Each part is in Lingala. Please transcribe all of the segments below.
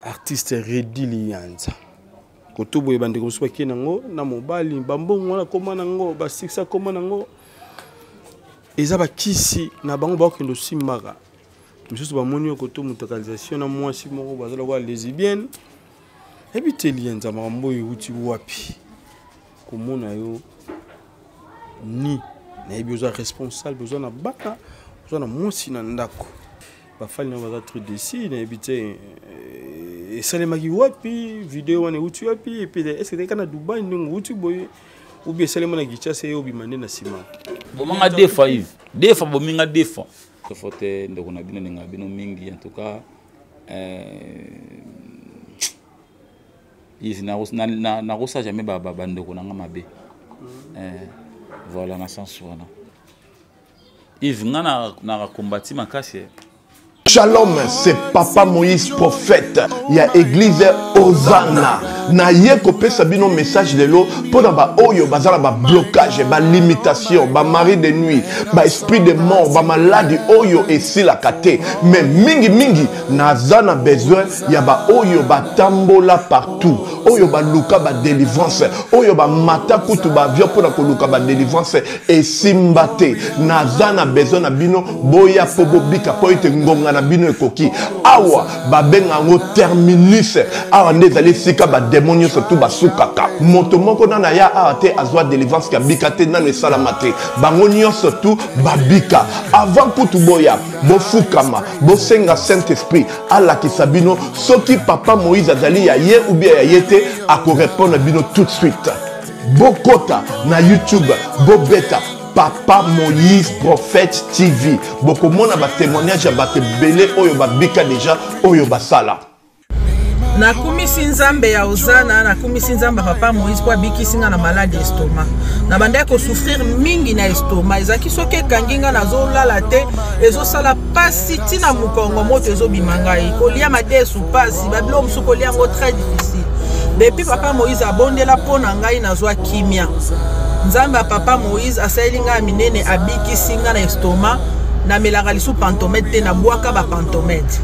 Artiste Reddy Liyanza koto boye bandeko mosusu bakei nango na mobali bambongo wana koma nango basikisa koma nango eza bakisi na bango bakokende osimbaka mosusu bamoni yo koto motakalisation na mwasi moko baza lokola lesbienne yebi te liyanza makambo oyo euti wapi komona yo ni nayebi oza responsable oza na bana oza na mwasi na ndako bafali na baza très déçu nayebi te eh, esalemaki wapi video wana euti wapi epe est ce que na dubai ndenge outi boye ou bien esalema na kinshasa ye obima nde na nsima bomanga deux fois yves deux fois bominga deux fois fo te ndeko na bino ndenge bino mingi en tout cas euh, Yves nakosa jamais bandeko na nga mabe eh, voilà na sens wana Yves nga nakakombati makasi eh. Shalom, c'est Papa Moïse prophète ya église Hosanna. Na ye kopesa bino message lelo pona ba oyo bazala ba blocage, ba limitation, ba mari de nuit, ba esprit de mort, ba maladie oyo esilaka te. Mais mingi mingi naza na besoin ya ba oyo batambola partout, oyo baluka ba délivrance, oyo bamata kutu ba avion pona koluka ba délivrance esimba te. Naza na besoin na bino boya mpo bobika mpo ete ngonga na bino ekoki awa babenga yango terminus awa nde ezali esika bademo nyonso tu basukaka moto moko nano aya awa te azwa delivrance kabika te nano esalama te bango nyonso tu babika avant kutu boya bofukama bosenga saint esprit alakisa bino soki papa moïse azali ya ye ou bien ya ye te akorepondre bino tout de suite bokota na youtube bobeta Papa Moïse Prophète TV bokomona ba témoignage ya bato ebele oyo babika deja oyo basala. Nakumisi Nzambe ya Ozana, nakumisi Nzambe ya Papa Moïse mpo abikisi nga na maladi estomac. Nabandaki kosouffrir mingi na estomac, ezalaki soki ekangi nga nazolala te, ezosala pasi ntina mokongo moto ezobima ngai, kolia madesu pasi, babiloko mosusu kolia yango très difficile. Depuis Papa Moïse abondela mpo na ngai nazwa kimia. Nzambe ya Papa Moïse asaleli ngai ya minene, abikisi ngai na estomac, namelaka lisu pantomètre te, nabwaka ba pantomètre.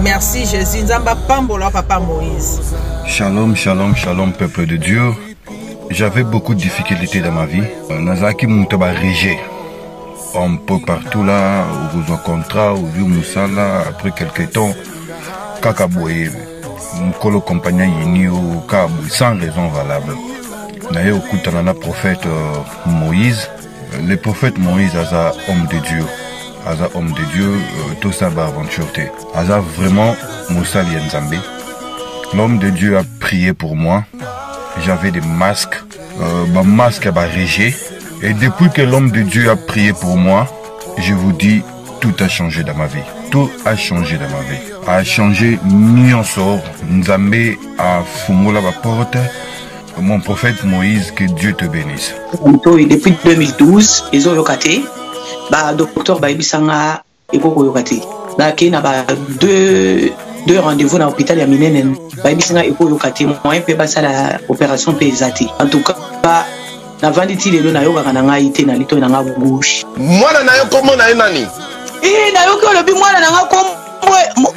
Merci Jésus, Nzambe apambola Papa Moïse. Shalom, shalom, shalom, peuple de Dieu. J'avais beaucoup de difficultés dans ma vie. Nazalaki moto ba rejet. Un peu partout là, okozwa contrat, ozwi mosala, après quelque temps, kaka boye, mokolo compagnie ayini yo, kaka boye, sans raison valable. Naye okutana na prophète euh, Moïse. Le prophète Moïse aza homme de Dieu. Aza homme de Dieu, euh, tosala ba aventure te. Aza vraiment mosali ya Nzambe. L'homme de Dieu a prié pour moi. J'avais des masques, euh, ba masque ya ba rejet. Et depuis que l'homme de Dieu a prié pour moi, je vous dis, tout a changé dans ma vie. Tout a changé dans ma vie. A changé nyonso. Nzambe a fungola ba porte. Mon prophète Moïse, que Dieu te bénisse. Depuis 2012, ezoyoka te. Ba docteur bayebisa nga ekoki koyoka te. Bakei na ba deux deux rendez-vous na hôpital ya minene bayebisi nga ekoyoka te moyen mpe basala opération mpe eza te. En tout cas navandi ti lelo nayokaka na ngai te na litoi na nga gauche. Mwana na yo kombo na ye nani? Ee, nayoki olobi mwana na nga kombo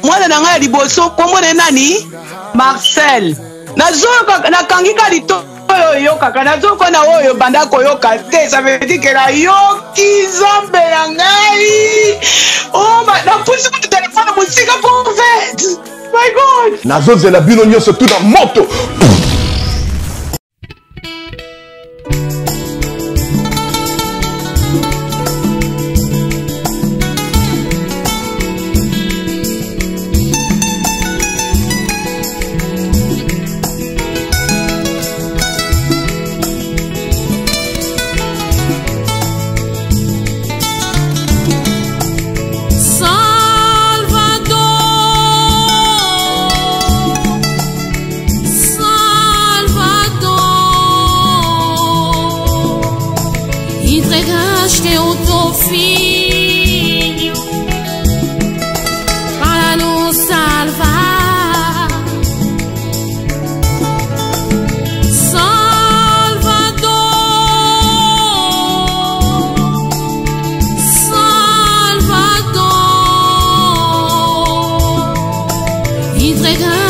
mwana na ngai ya liboso kombo na ye nani? Marcel. Nazoyoka nakangi ka litoi oyo oyokaka nazoyoka na oyo banda koyoka te ça veut dire que nayoki nzambe na ngai oh, napusi kutu telefone mosika prophète my god nazozela bino nyonso tu na moto. Salvador.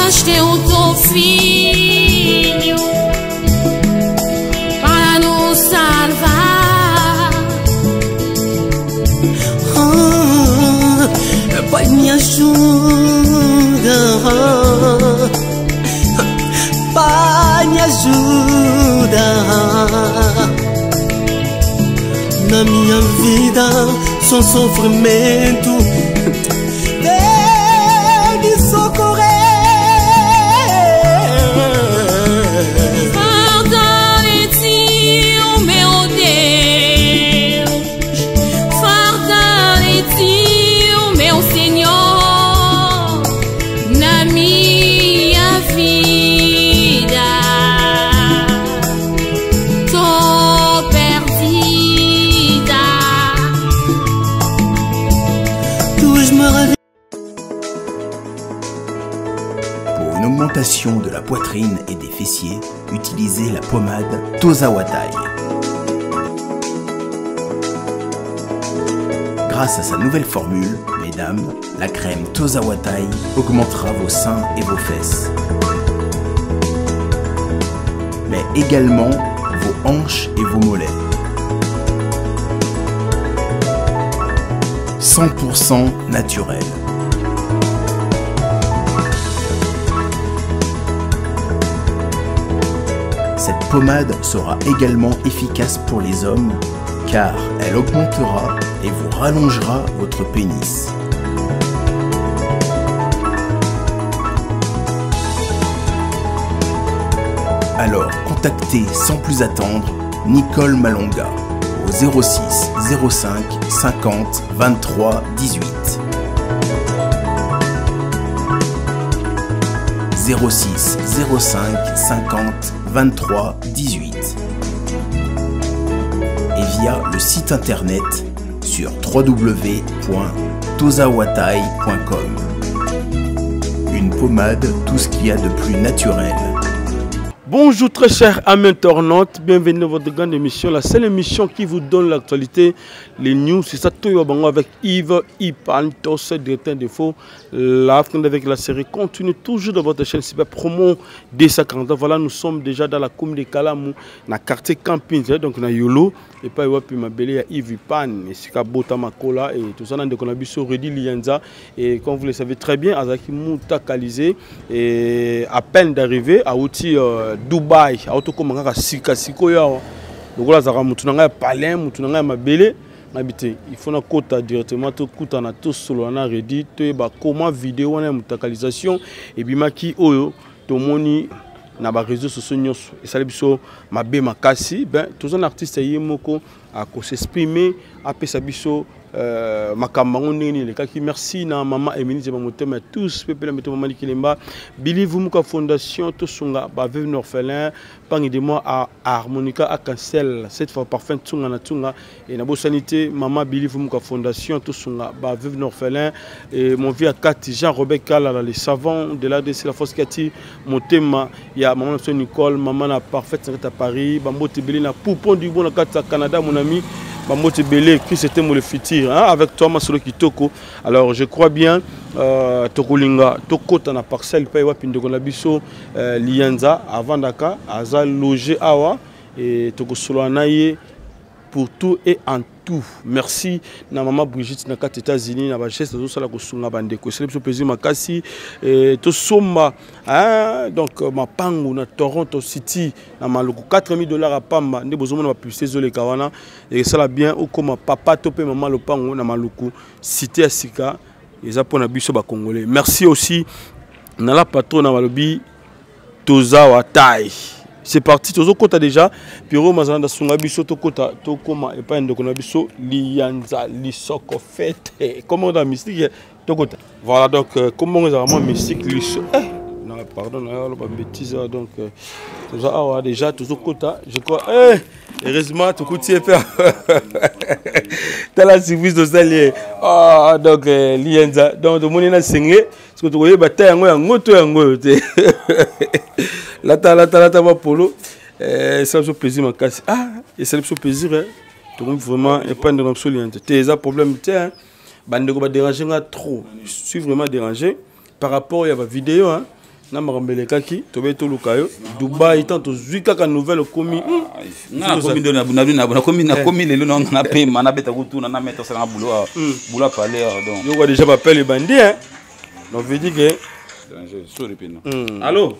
Mandaste o teu filho para nos salvar. Ah, Pai, me ajuda. Pai, me ajuda. Na minha vida só sofrimento. Vem me socorrer. Fortalece o meu Deus, fortalece o meu Senhor na minha vida. Tô perdida. Tuas maravilhas. Pour une augmentation de la poitrine et des fessiers, utilisez la pommade Tozawatai. Grâce à sa nouvelle formule, mesdames, la crème Tozawatai augmentera vos seins et vos fesses. Mais également vos hanches et vos mollets. 100% naturel. Cette pommade sera également efficace pour les hommes car elle augmentera et vous rallongera votre pénis. Alors contactez sans plus attendre Nicole Malonga au 06 05 50 23 18. 06 05 50 23 18 et via le site internet sur www.tozawatai.com. Une pommade, tout ce qu'il y a de plus naturel. Bonjour très chers amis internautes, bienvenue dans votre grande émission, la seule émission qui vous donne l'actualité, les news, c'est ça tout bango avec Yves Ipantos, directeur défaut, la avec la série continue toujours dans votre chaîne Cyber Promo D140. Voilà, nous sommes déjà dans la commune de Kalamu, dans le quartier Camping, donc dans Yolo, et pas wapi mabele ya Yves Ipan, esika bota makola et tout ça, ndeko na biso Redi Lianza, et comme vous le savez très bien, azaki mutakalisé et à peine d'arriver à outil Dubaï, autokoma kaka sika sikoyo awa. Lokola azalaka motu na ngai ya palin, motu na ngai ya mabele, nayebi te, il faut nakota directement tokutana tosolola na Redi, toyeba comment vidéo wana ya mutakalisation ebimaki oyo tomoni na ba réseaux sociaux nyonso esali biso mabe makasi. Ben toza na artiste ye moko akosexprime, apesa biso makambo yango ndenge nini elekaki. Merci na mama Emilie Zema Motema ya tous pepe na meto mama Likilemba Billy Vumuka Fondation tosunga ba veuve na orphelin pangi de moi à harmonica à cancel cette fois parfum tsunga na tsunga et na bosani te mama Billy Vumuka Fondation tosunga ba veuve na orphelin et mon vieux Kati Jean Robert Kalala les savants de la DC la force Kati Motema ya mama na Nicole mama na parfaite à Paris bambote belé na poupon du bon na kati Canada mon ami bambote belé Chris était le futur hein, avec toi Masolo Kitoko. Alors je crois bien tokolinga tokota na parcelle pa wapi ndeko na biso Lianza avant daka aza loger awa et tokosolola na ye pour tout et en tout. Merci na maman Brigitte na kati États-Unis na ba geste zo sala kosunga bandeko. C'est biso plaisir makasi et to somba hein, donc mapangu na Toronto City na maluku 4000 $ à pamba nde bozo mona ba publicité zo leka wana et ça la bien ou comme papa to pe maman lopango na maluku cité ya sika eza pona biso ba congolais. Merci aussi na la patronne na balobi tozawa taille. C'est parti, tozo kota déjà. Pierrot Mazalanda sunga biso to kota to koma et pas ndeko na biso Lianza lisoko fête. Comment on a mystique to kota. Voilà donc comment on a vraiment mystique liso. Non pardon, non pas bêtise donc tozo awa déjà tozo kota, je crois heureusement to kuti faire. Tala service de salier. Ah donc Lianza donc to moni na singé parce que to koyeba ta yango yango to yango te. Lata lata lata ma polo ça fait plaisir makasi. Ah et ça fait plaisir hein. Donc vraiment et pas de absolument te ça problème te hein. Bande ko ba déranger nga trop. Je suis vraiment dérangé par rapport à ba vidéo hein. Na makambo elekaki tobe toluka yo Dubai tant tozwi kaka nouvelle okomi. Ah, nga nakomi ndo nakomi nakomi lelo na napema nabeta kutuna na meta osala nga boulot boulot parler donc. Yoka déjà bapele ebandi hein. Donc veut dire que danger sorry pena. Allô?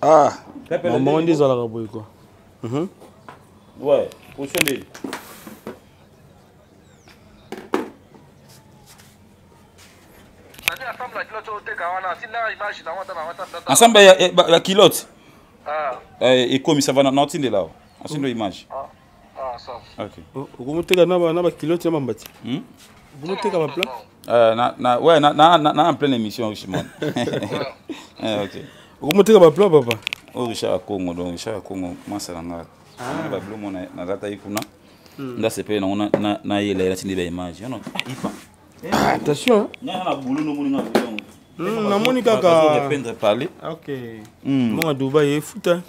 Ah, maman nde ezalaka boye quoi. Ouais, position nde. Ensemble ya ya culotte. Eh ekomi ça va na otindela awa. Asindo image. Ok. Okomoteka na ba na ba culotte ya mambati. Okomoteka ba plan? Euh, na, na, ouais, na, na, na, na en pleine émission, Richmond. Eh, ok. Okomoteka ba plan papa? Oh, Richard Congo, donc Richard Congo, masala nga. Ah. Ba blomo na na zata ikuna. Nga sepele na na na yela yela tindi ba image. Yono, ah, ipa. Ah, attention. Nga na boulot no moni nga boulot. Namoni kaka répondre parler. Ok. Mbongo Dubai efuta.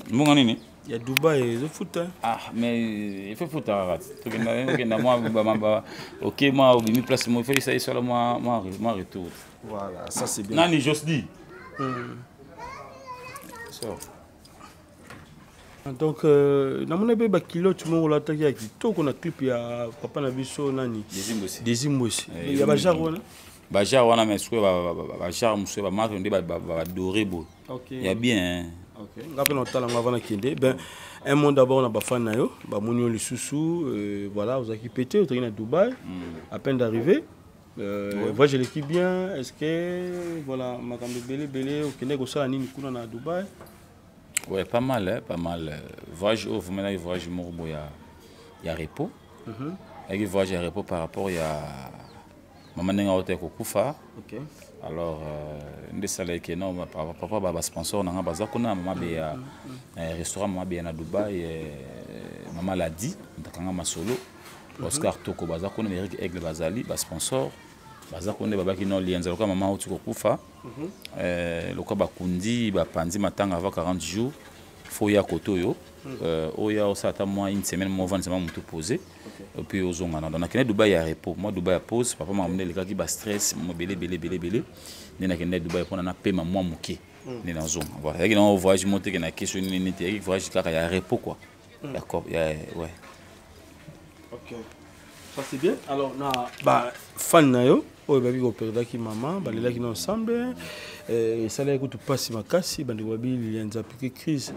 Mbongo nini? Ya Dubai ezofuta. Ah, mais il faut futa kaka. Tokenda okenda mwa ba ba OK moi obimi place moi il faut ça soit moi moi moi retour. Voilà, ça c'est bien. Nani Josdi. So. Donc namoni mpe bakilote moko olataki ya kitoko na clip ya papa na biso nani Desimbwesi ya bagenre wana bagenre wana mais sikoyo bagenre mosusu bamarke nde badore boye ya bien. Nga mpe na otala yango avant nakende. Ben un mot d'abord na bafan na yo bamoni yo lisusu. Voilà, ozalaki pete, ozalaki na Dubai à peine d'arriver. Voyage eleki bien? Est ce que voilà makambo ebele ebele okendaki kosala nini kuna na Dubai? Ouais, pas mal, hein, pas mal. Voyage au vraiment voyage moko ya ya repos. Avec voyage ya repos par rapport ya mama ndenge auta kokufa. Alors nde esalaki no papa ba sponsor nanga baza kuna, mama be ya restaurant, mama be ya na Dubai, mama Ladi ntakanga masolo, Oscar Toko baza kuna, Eric Aigle bazali ba sponsor baza kuna nde babaki no lianza lokola mama auti kokufa, lokola bakundi bapanzi matanga avant 40 jours, faut ya kote oyo oya osala ata mwa une semaine mo ovandisa mwa motu posé et puis ozonga na. Donc nakende Dubai ya repos, mwa Dubai ya pause. Papa makambo nde elekaki, bastress mo ebele ebele ebele ebele, nde nakende Dubai mpona napema mwa moke nde nazonga. Voilà, eyaki nango voyage mo teke na question nini te, eyaki voyage kaka ya repos quoi, ya ya ouais. Ok, ça c'est bien. Alors na ba fan na yo oyo babi koperdaki mama, balelaki na ensemble, esalaki kutu mpasi makasi. Bandeko babi Lilianza apiki crise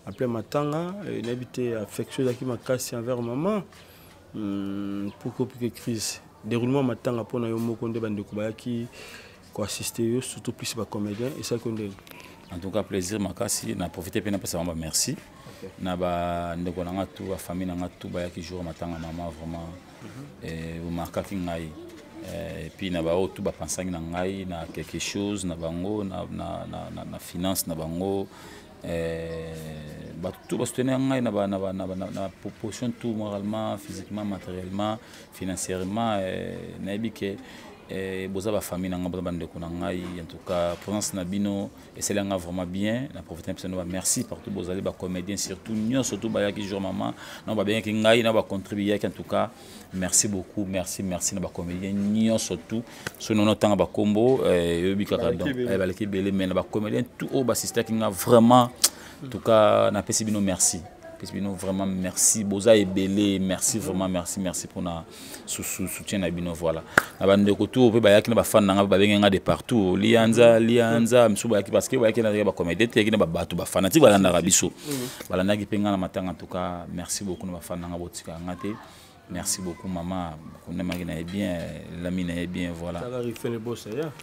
après matanga. Nayebi te, affection ezalaki makasi envers mama pour que opike crise. Déroulement matanga mpona yo moko nde bandeko bayaki koassiste yo, surtout plus bacomédien, esalaki yo ndenge? En tout cas plaisir makasi. Na profite mpe napesa bango bamerci na bandeko na nga tu, bafamille na nga tu bayaki jour matanga mama. Vraiment bomarkaki ngai. Et puis na baoyo tu bapansaki na ngai na quelque chose na bango na, na, na, na, na finance na bango, bato tu basoutenir ngai na, ba, na, ba, na, ba, na, na proportion tout, moralement, physiquement, matériellement, financièrement. Nayebi ke boza bafamille na ngai, boza bandeko na ngai. En tout cas présence na bino esali nga vraiment bien. Na profite na biso ba merci partout bozali, bacomédien surtout nyonso tu bayaki jour mama na babengaki ngai na bacontribuaki. En tout cas merci beaucoup, merci, merci na bacomédien nyonso tu. So nono otanga bakombo oyebi kaka, donc baleki ebele, mais na bacomédien tout oyo basistaki nga vraiment, en tout cas napesi bino merci, napesi bino vraiment merci. Boza ebele, merci vraiment, merci, merci mpona soutien na bino. Voilà, na bandeko tu mpe bayaki na bafan na nga, babenge nga de partout Lianza, Lianza. Misusu bayaki parce que bayaki na bacomédien te, yaki na babato bafanatique balandaka biso, balandaki mpe nga na matanga. En tout cas merci beaucoup na bafan na nga, botikaka nga te. Merci beaucoup, maman. Kondamaki na ye bien, lami na ye bien, voilà.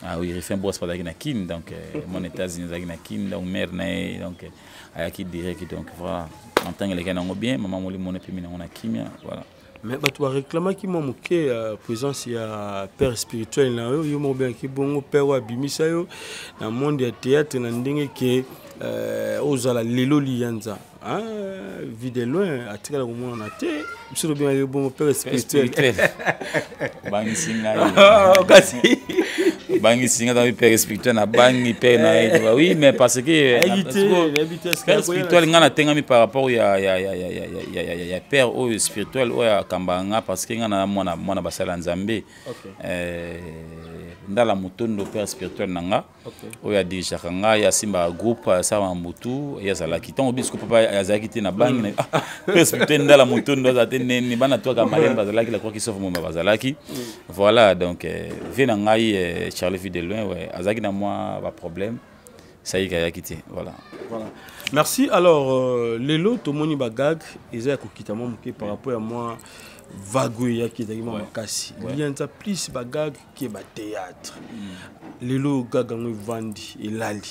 Ah oui, Rifin Boss azalaki na Kin, donc mon États-Unis azalaki na Kin, donc mère na ye, donc ayaki direct, donc voilà. En tant que eleki nango bien, mama molimo epemi nango na kimia, voilà. Mais bato baréclamaki mwa moke ya présence ya père spirituel na yo. Yo moko obengaki bongo père oyo abimisa yo na monde ya théâtre na ndenge ke ozala lelo Liyanza. Vie de loin atikala komonana te, biso tobengaki bongo père spirituel. Obangisi ngai. Kasi obangisi ngai tango père spirituel, nabangi père na ye. Oui, mais parce que père spirituel ngai natengami par rapport ya père oyo spirituel oyo akambaka nga, parce que ngai na mwana mwana basala ya Nzambe. Ndala Mutondo, père spirituel na nga, oyo adirigeaka ngai, asimbaka groupe, asalaka mbutu, ye azalaki ntango biso papa azalaki te na bangi na ah, père spirituel Ndala Mutondo azala te nene bana twaka malene bazalaki la croix qui sauve momba bazalaki. Voilà, donc vie na ngai Charlie Vue de loin, ouais, azalaki na mwa ba problème sayiki ayaki te, voilà. Voilà. Merci. Alors, lelo tomoni bagag eza ya kokita mwa moke par rapport ya mwa vague oyo eyaki, ezalaki mwa makasi. Lianza plus bagag ke bathéâtre. Lelo gag yango evandi, elali.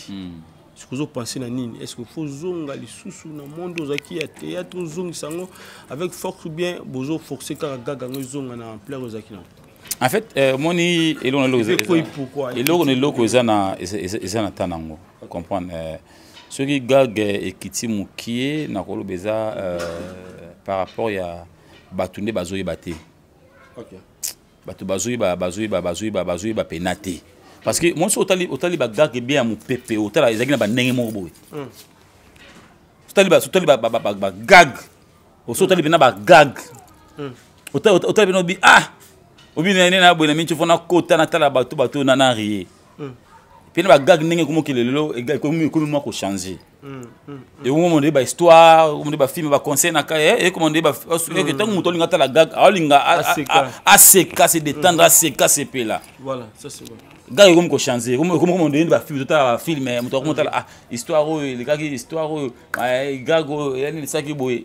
Soki ozopense na nini, est ce que faut ozonga lisusu na monde ozalaki ya théâtre, ozongisa yango avec force, ou bien bozoforce kaka gag yango ezonga na ampleur oyo ezalaki nango? En fait, omoni, eloko na eloko Ekweyi pourquoi? Eloko na eloko eza na temps nango, comprendre. Soki gag ekiti mokie, nakoloba eza par rapport ya bato nde bazoyeba te. Bato bazoyeba pena te, parce que moi, soki otali bagag bien ya mopepe, otala ezalaki na bandenge moko boye. Otali bagag, oso otali pena bagag, otali pena, obi ah, obi nene na boye na minti, fo nakota natala bato na rie mpe na bagag ndenge ekomokele lelo, ekomi mwa kochanger. Ekomona nde bahistoire, okomona nde bafilm, baconseil na ka, ekomona nde ntango moto alinga atala gag, aolinga aseka, se détendre, aseka, asepela. Voilà, ça c'est bon. Gag ekomi kochanger, ekomi komona nde bafilm, totala bafilm, moto akomi otala ah, histoire oyo elekaki, histoire oyo, gag oyo yani esaki boye.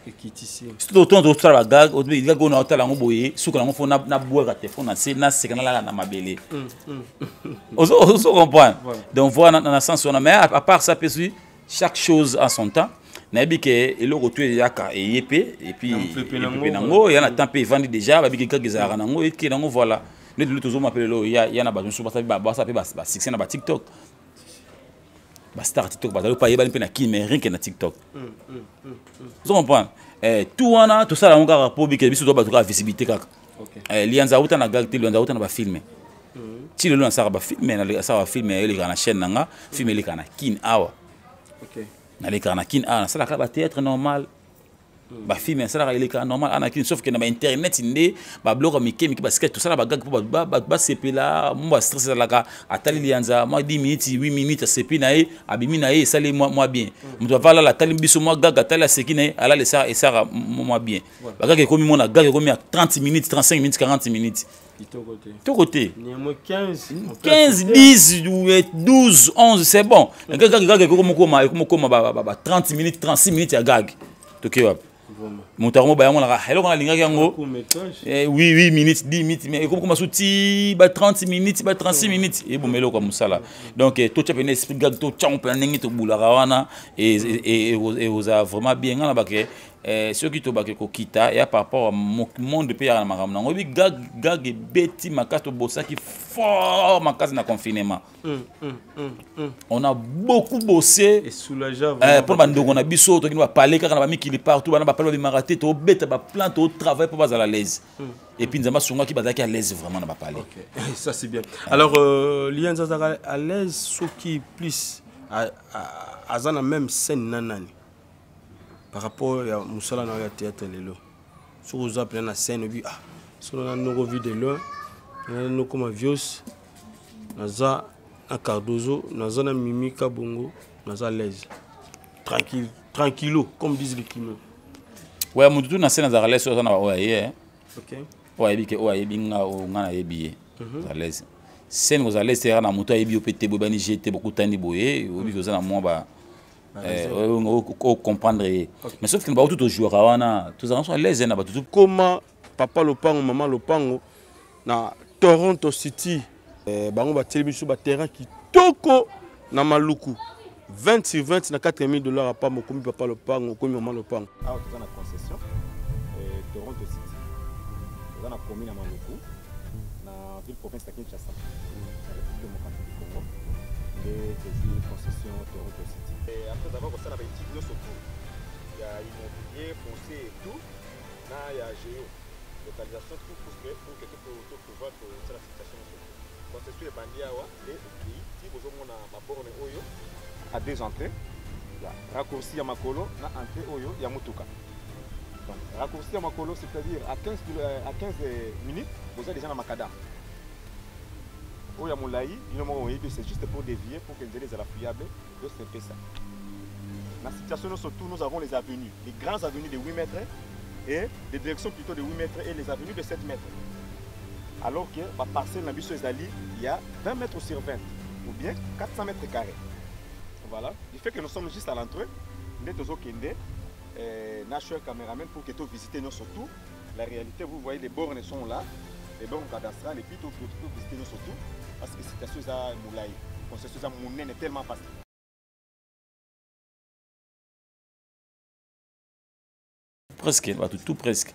Ekitisi. Surtout totala bagag, gag oyo naotala yango boye, suka yango fo nabwaka telefone na se, naseka, nalala na mabele. Ozo comprendre? Donc voilà, na sens wana. Mais à part ça mpe, soki chaque chose a son temps, nayebi ke eloko to eyaka, eye mpe, et puis epepe nango eya na temps mpe evandi déjà, babiki kaka ezalaka nango, eke nango. Voilà, nde lelo tozoma mpe lelo ya na bato mosusu basala mpe basuccès na baTikTok, bastar TikTok bazali mpe ayebani mpe na kini, mais rien que na TikTok. Ozo comprendre? Tout wana tosala yango kaka mpo bike biso to bato kaka visibilité kaka. Lianza auta na gag te, Lianza auta na bafilm. Ti lelo nasalaka bafilm, nasalaka bafilm, elekaka na chaîne na nga, film elekaka na kine awa, nalekaka na kine awa, nasalaka bathéâtre normal, bafilm nasalaka elekaka normal awa na kine, sauf ke na bainternet nde babiloko mike mike, basketch, tosala bagag mpo bato basepela. Mo bastress ezalaka, atali Lianza mwa 10 minutes, 8 minutes, asepi na ye, abimi na ye, esali mwa bien. Moto avalala, atali biso mwa gag, atali, aseki na ye, alala, esaka mwa bien. Bagag ekomi mona gag ekomi ya 30 minutes, 35 minutes, 40 minutes. Kitoko te. 15, 10, 12, 11, c'est bon. Gag gag ekomi ekoma ba 30 minutes, 36 minutes ya gag, toke wapi? Moto yango bayango eloko nalingaki yango 8 minutes, 10 minutes, mais ekomi koma so ti ba 30 minutes, ba 36 minutes, eboma eloko ya mosala. Donc totya pene esprit gag, totyango mpena ndenge tobulaka wana, ekozala vraiment bien. Ngai na bake, soki tobake kokita ya par rapport monde mpe yaka na makambo nango, oyebi, gag gag ebeti makasi, tobosaki fort makasi na confinement. On a beaucoup bossé mpo bandeko na biso, tokini bapale kaka na bamikili partout, bana bapale babimaka te, tobeta baplan, totravaille mpo bazala à l'aise. Et puis Nzambe asungaki, bazalaki à l'aise vraiment na bapale. Ça c'est bien. Alors Lianza azalaka à l'aise soki plus aza na même scène na nani par rapport ya mosala na yo ya théâtre lelo? Soki oza mpena na scène, obi ah, soki na noko Vue de loin, na nokoma vios, naza na Cardozo, naza na Mimi Kabongo, naza à l'aise, tranquille, tranquillo, comme disent les kino. Ouais, motu tu na scène azalaka l'aise, oyo aza na baoyo aye, oyo ayebi ke oyo ayebi nga, oyo nga nayebi ye, oza l'aise. Scène kozala l'aise te, kaka na moto ayebi yo mpe te, boyebani je te, bokutani boye, oyebi ke oza na mwa ba ocomprendre ye. Mais sauf ke baotu tojouaka wana, tozalaka so à l'aise na bato. Koma papa lopango, mama lopango na Toronto City, bango batieli biso baterrain kitoko na Maluku, 20 sur 20 na 4000 $ apamba. Okomi papa lopango, okomi mama lopango. Awa toza na concession Toronto City, toza na commune ya Maluku, na ville province ya Kinshasa, na République démocratique du Congo, nde tozwi concession Toronto City après avoir kosala baétude nyonso tout ya immobilier, foncier et tout, na ya géo localisation, tout pour que topouvoir kosala fixation nyonso. Concession ebandi awa nde ekei ti bozomona baborne oyo à deux entrées, ya raccourci ya makolo na entrée oyo ya motuka. Donc raccourci ya makolo, c'est-à-dire à 15 minutes boza déjà na macadam. Oyo ya molayi, bino moko boyebi, c'est juste pour dévier, pour que nzela ezala fiable, donc c'est un peu ça. Na situation nyonso tout, nous avons les avenues, les grandes avenues de 8 mètres et des directions plutôt de 8 mètres et les avenues de 7 mètres. Alors que ba parcelle na biso ezali il y a 20 mètres sur 20 ou bien 400 mètres carrés. Voilà, du fait que nous sommes juste à l'entrée, nde tozokende na cher cameraman pour que to visiter nyonso tout. La réalité, vous voyez, les bornes sont là, les bornes cadastrales, et puis tout, tout, tout visiter nyonso tout, parce que situation eza molai, concession eza monene tellement vaste. Presque, bato tout presque.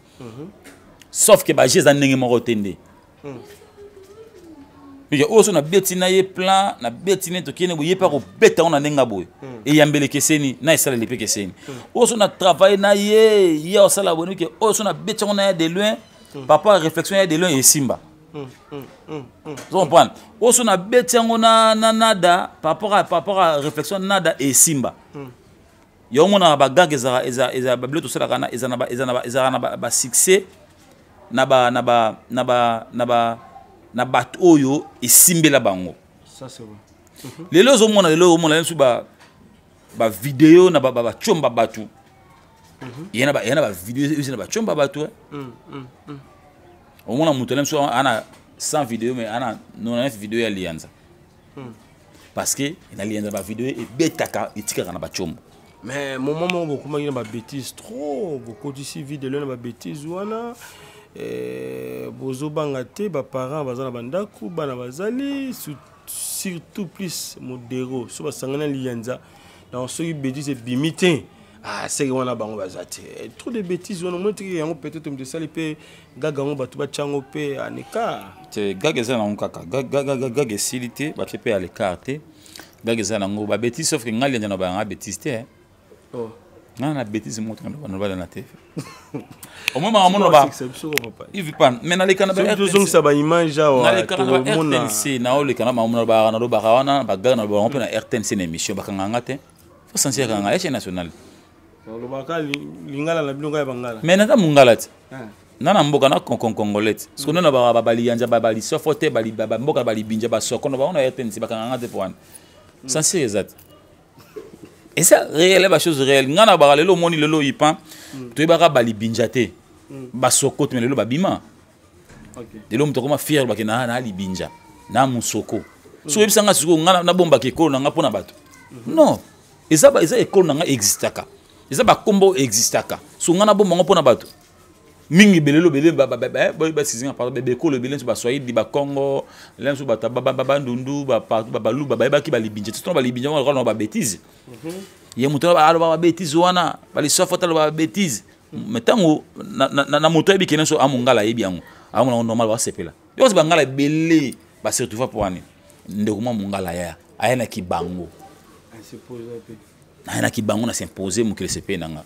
Sauf que baje eza ndenge moko te nde. Mike, oyo so nabeti na ye plan, nabeti ne tokende boye, ye mpe akobeta ngo na ndenge ya boye. Eyambeli ekeseni, na esaleli mpe ekeseni. Oyo so na travaille na ye, ye akosala boye, mike, oyo so nabeti yango na ye de loin, papa réflexion ya de loin esimba. Ozo comprendre? Oyo so nabeti yango na nada, par rapport à réflexion nada esimba. Yo omonaka ba gag ezalaka, eza, eza, ba biloko tosalaka na, eza na ba, eza na ba, ezalaka na ba, ba succès, na ba, na ba, na ba, na ba, na bato oyo esimbela bango. Ça, c'est vrai. Lelo ozomona, lelo ozomona, lelo mosusu ba, ba vidéo na ba, ba, ba tshomba bato. Ye na ba, ye na ba vidéo, ye na ba tshomba bato, eh. Omona moto lelo mosusu ana 100 vidéo, mais ana 99 vidéo ya Lianza. Parce que na Lianza ba vidéo ebetaka, etikaka na ba tshombo. Mais moment moko bokomaki na ba bêtises trop, bokotisi vie de l'homme na ba bêtises wana. Bozobanga te, ba parents baza na bandako, bana bazali, surtout plus modero, so basangana na Lianza, donc soki bêtise ebimi te, ah, seke wana bango baza te. Trop de bêtises wana, omoni teke yango peut-être moto esali mpe gaga yango bato batya yango mpe à l'écart. Te, gaga eza nango kaka. Gaga, gaga, gaga, gaga esili te, batie mpe à l'écart te. Gaga eza nango ba bêtises, sauf que ngai Lianza na bayanga bêtise te, hein. Oh. Ngai na bêtise moto na bana bana na te. Au moins, maman, on va. C'est ça, papa. Il vit pas. Mais na leka na ba Soki R T N C. tozongisa ba image awa, Na leka na ba tokomona. RTNC, na oleka na maman, na ba, na ba, wana, ba gaga na ba, on peut na RTNC na émission, ba kanga nga te. Faut sentir kanga, chaîne nationale. Olobaka lingala na bino kaka ya bangala. Mais naza mongala te. Ah. Na na mboka na congolais te. Soki na ba, ba, ba liyanja, ba, ba lisofo te, ba li, ba, ba mboka, ba libinja, ba soko, na ba, on a RTNC, ba kanga nga te po wana. Sentir eza te. Et ça, réel, ba chose réelle. Nga na ba lelo moni lelo ipan. Toyebaka ba libinja te. Ba soko te, mais lelo ba bima. Lelo moto akoma fier ba ke na, na libinja, na musoko. So oyebisa nga sikoyo, nga na bombaka ekolo na nga mpona bato. Non. Eza ba, eza ekolo na nga existaka. Eza ba kombo existaka. So nga na bomba ngo mpona bato. Mingi belelo bele ba, ba, ba, ba, ba, ba, sizinga, pardon, ba, bekolo ebele, ba Swahili, ba Congo, lelo so ba ta, ba, ba, ba, ba Ndundu, ba, partout, ba, ba Luba, ba yebaki ba libinja. Totona ba libinja, ba, ba, ba bêtise. Ye moto ba, aloba ba bêtise wana, ba lisofo aloba ba bêtise. Mais tango, na, na, na, na moto ayebi kene so, a mongala ayebi yango. A mongala normal, ba sepela. Yo ba ngala ebele, ba se retrouver pour ani. Ndeko mwa mongala ya, aya na kibango. Aya na kibango na s'imposer mokili sepe na nga.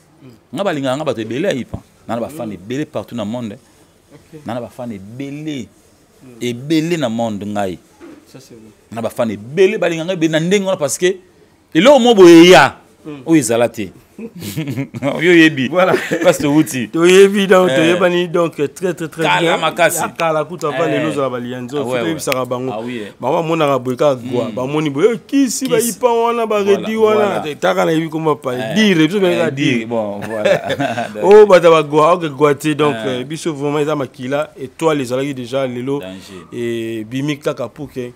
Nga balingaka nga bato ebele ayipa. Na na ba fan ebele partout na monde. Na na ba fan ebele. Ebele na monde ngai. Ça c'est vrai. Na ba fan ebele balingaka nga ebele na ndenge wana parce que eloko moko boye ya. Oyo ezala te. Oyo yebi. Voilà. Parce que outi. Toyebi donc, toyebani donc très, très, très Kala bien. makasi. Ya kala kuta pa lelo za ba lianzo. Ah ouais, Faut ouais. toyebisaka bango. Ah oui, eh. Bango bamonaka boye kaka gwa. Bamoni boye, eh, kisi, ba Kisi. ipa wana, ba Voilà, redi wana. voilà. Te, taka na yebi koma pa. Dire, biso bengaka Dire, dire. bon, voilà. Oh, bata ba gwa, ok, gwa te. Donc, biso vraiment eza makila, étoile ezalaki déjà lelo. Danger. Et bimi kaka pour que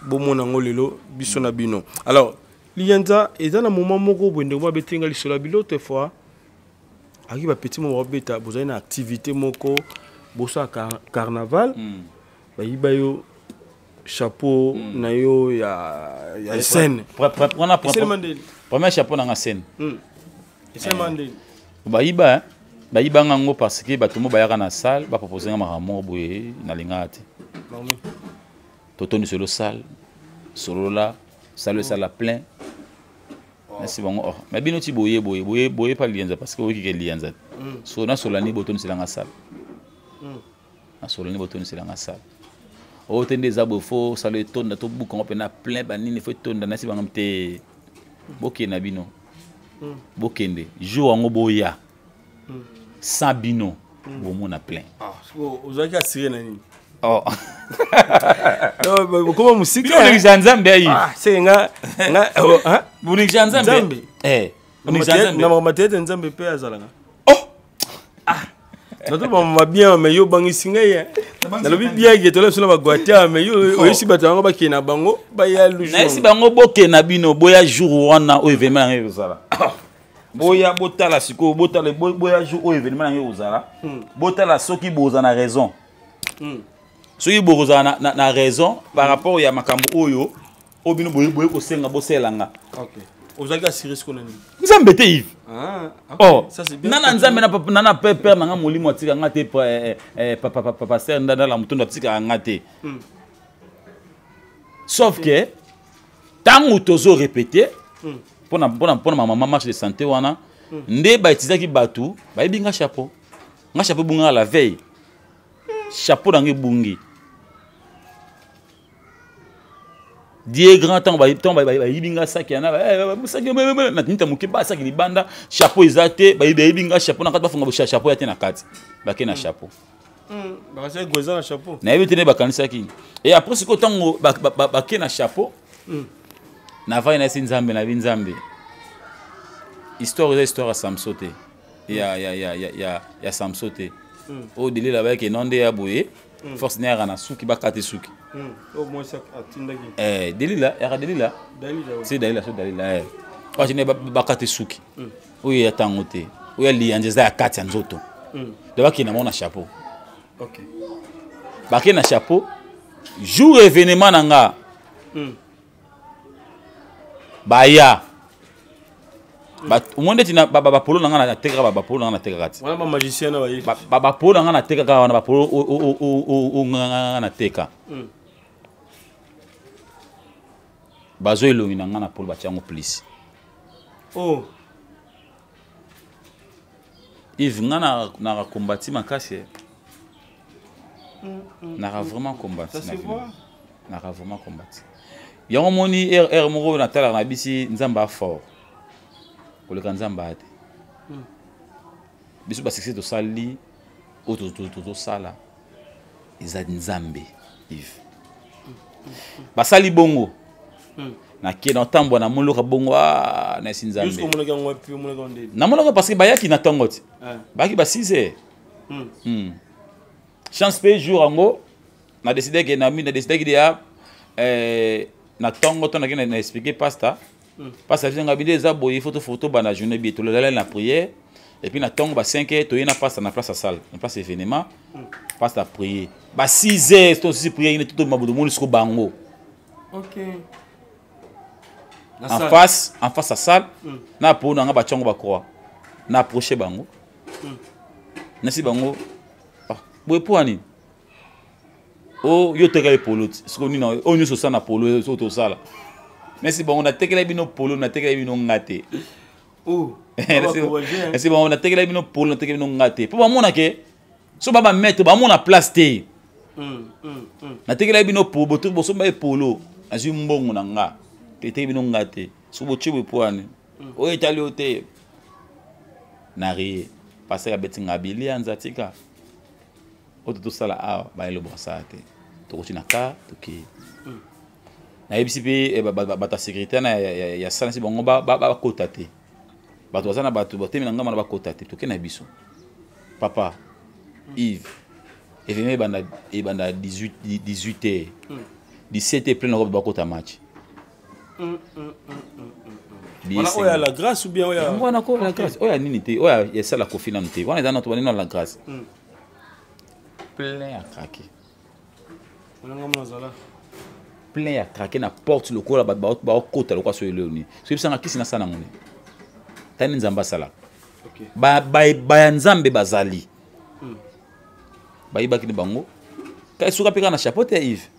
bomona ngo lelo biso na bino. Alors, Lianza, eza na moment moko boye ndeko moko abetinga lisolo ya bilo l'autre fois, aki ba petit moko babeta, bozali na activité moko, bosala carnaval, bayiba yo chapeau na yo ya scène. Esalema ndeni? Premier chapeau na nga scène. Esalema ndeni? Bayiba, hein? Bayiba nga ngo parce que bato mo bayaka na salle, ba proposer nga makambo moko boye, nalingaka te. Normal. Totondi solo salle, solo la, salle, salle plein. Merci bango. Oh, mais bino ti boye, boye, boye, boye pas Lianza parce que oki ke Lianza. So na solani boto ni selanga salle. Na solani boto ni selanga salle. O tende za bo fo salle tonda to buka ngo pena plein ba nini fo tonda na si bango te. Boke na bino. Bokende jour ngo boya. Sans bino, bomona plein. Ah, so ozaki assuré na nini? Oh. Okoma mosika. Boningisa Nzambe ayi. Ah, c'est nga nga oh, hein? Boningisa Nzambe. Nzambe. Eh. Boningisa Nzambe. Na makambo tete Nzambe pe azalaka. Oh. Ah. Nato ba ma bien mais yo bangisi ngai. Eh. Nalobi bien ke tola biso na bagwatia mais yo oh. oyesi bato yango bakende na bango baya lu jour. Nayesi bango bokende na bino boya jour wana oyo événement yango ekozala. Boya botala sikoyo botala boya jour oyo événement yango ekozala. Botala soki boza na raison. Soki bokozala na, na, na raison par rapport ya makambo oyo oyo bino boye boye kosenga bosalela nga. Okay. Ozalaki assuré sikoyo na nini? Nzambe te Yves. Ah, okay. Oh, Ça, c'est bien. nana Nzambe na papa nana père père na nga molimo atika nga te eh, eh, papa papa pasteur ndanda la mutondo atika nga te. Sauf que tango tozo répéter pona pona pona ma maman marche de santé wana nde ba utilisaki batu bayebi nga chapeau. Nga chapeau bunga la veille. Chapeau na nga ebungi. Die grand ntango bayibi nga saki yana saki na tinita moke basaki libanda chapeau eza te bayibi nga chapeau na kati bafunga chapeau ya te na kati bake na chapeau. Bakasaki eza na chapeau. Nayebi te nde bakanisaki. Et après sikoyo ntango bake na chapeau navandi nayesi Nzambe nayebi Nzambe histoire eza histoire ya Samson te ya ya ya ya ya ya Samson te oyo Delila bayaki no nde ya boye force ne yaka na suki bakati suki. Oyo mwasi atindaki. Eh, Delila yaka Delila. Dalila, oui. C'est Dalila, c'est Dalila eh. Bakati ne bakati suki. Oyo ya tango te. Oyo ya liyanza eza ya kati ya nzoto. Donc bakende na chapeau. Okay. Bakende na chapeau jour événement na nga. Baya. Omoni ndeti na bapolo na nga natekaka bapolo na nga natekaka ti. Wana ba magicien na baye. Bapolo na nga natekaka wana bapolo o nga nateka. Bazo elongi na nga na polo batia yango plus. Oh. Yves nga na na kombati makasi. Naka vraiment kombati na vie. Naka vraiment kombati. Yango moni R moko natalaka na bisi Nzambe a fort. Koleka Nzambe a te. Biso ba succès tosali oyo tozosala eza Nzambe Yves. Basali bongo. Nakie na tambwa na moloka bongo ah na esi Nzambe. Jusqu'au monaka yango wapi, omonaka yango ndeni? Na monaka parce que bayaki na tongo ti. Bayaki ba 6 heures. Chance pe jour yango na décidé que na mi na décidé que ya na tongo to na ke na expliquer pasteur. Pasteur biso ngabi eza boye photo photo ba na journée bi to la na prière et puis na tongo ba 5 heures to na pasteur na place à salle, na place événement. Pasteur prier. Ba 6 heures to si prier ni tout mabudu moni siko bango. OK. En face, en face à salle, na po na nga ba tchongo ba croix. Na approcher bango. Na si bango ah boye po ani. Oh yo teka polo siko nina o nyoso sana polo so to sala. Mais si bango na tekela bino polo na tekela bino ngate. Oh. Si bango na tekela bino polo na tekela bino ngate. Po ba mona ke so ba ba mettre ba mona place te. Na tekela bino polo boto bosomba e polo azwi mbongo na nga. Te bino ngate. So botie boye po ani. Oyo etali yo te. Na rie. Pasteur abeti nga bili anza tika. Oyo tosala awa ba elobo basala te. Tokoti na car toke. Nayebisi pe bato ya sécurité na ya sala si bango bakota te. Bato baza na bato batemi na ngambo na bakota te. Toke na biso. Papa Yves événement ebanda ebanda 18 heures. 17 heures plein na bakota match. Wana oyo ya la grâce ou bien oyo ya Yango wana ko la grâce. Oyo ya nini te? Oyo ya sala Kofi nanu te. Wana eza na to banino la grâce. Plein à craquer. Wana ngambo nazala. Plein à craquer na porte lokola ba ba ba kota lokola so eloni. So bisanga kisi na sana ngone. Tani Nzamba sala. Okay. Ba ba ba ya Nzambe bazali. Bayibaki ni bango. Ka suka peka na chapeau te Yves.